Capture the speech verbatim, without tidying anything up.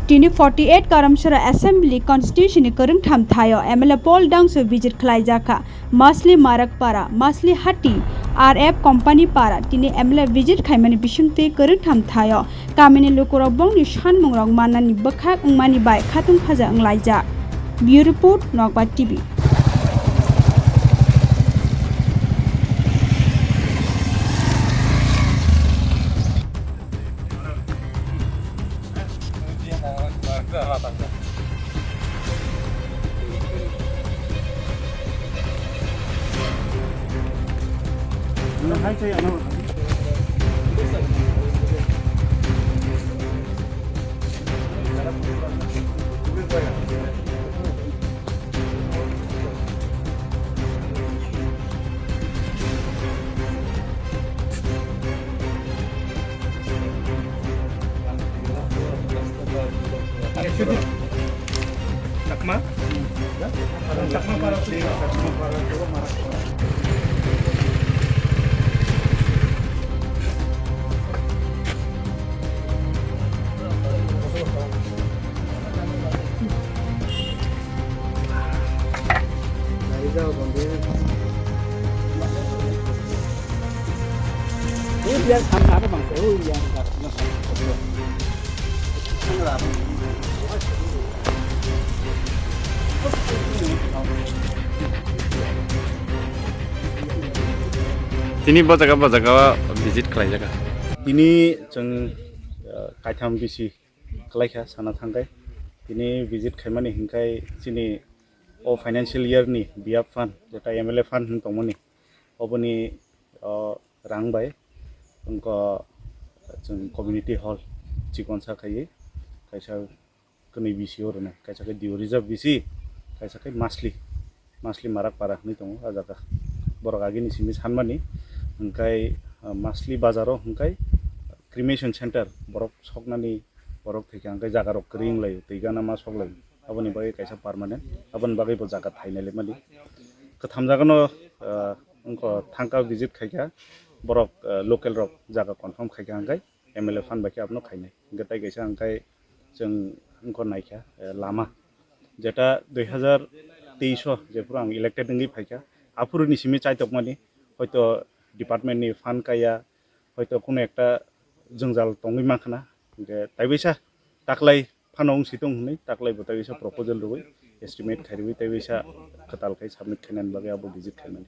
Tini forty eight Karamsara Assembly Constituency ni kwrwngtham thaio M L A Paul Dangso visit khlaijakha. Masli Marakpara, Masli Hati, R F Company Para, tini M L A visit khaimani bisingtwi kwrwngtham thaio kamini lukurok bongni sanmungrok mannani bwkhak wngmani bai khatung khaja wnglaijak. Bureau Report, Nokbar T V. Chakma? Chakma para. Tini bo jaga, bo jaga visit khlai jaga. Tini chwng, uh, kaitham bisi kwlaikha sana thangkhe. Tini visit khaimani hinkhai chini o financial year ni B F fund, jeta M L A fund hin tongmani, oboni, o, rang bai wngkha chwng community hall chikonsa khaiwi kaisa kwnwi bisi o rwnai, kaisa khe Diu Reserve bisi, kaisa khe Masli, Masli Marak Para hinwi tongo o jaga. Borok agini simi sanmani, hwnkhe, ah, Masli bazaro hwnkhe cremation center borok soknani borok thwikha hwnkhe jaga rok kwrwi wnglaio, twi gana ma soklaio. Aboni bagwi kaisa permanent, aboni bagwi bo jaga thainai lemani. Kwtham jagano, ah, wngkha thangka visit khaikha borok, ah, local rok jaga confirm khaikha hwnkhe M L A fund bai khe abono khainai. Hwnkhe tai kaisa hwnkhe chwng wngkha naikha, eh, lama. Jeta dui hazar teis o jephuru ang elected wngwi phaikha, aphuruni simi chaitokmani hoito department ni fund kaya, hoito kuno ekta jwngjal tongwi mankhana. Hwnkhe taibaisa taklai phano wngsi tong hwnwi taklai bo taibaisa proposal rwui estimate khairwi taibaisa kwtal khai submit khainani bagwi abo visit khaimani.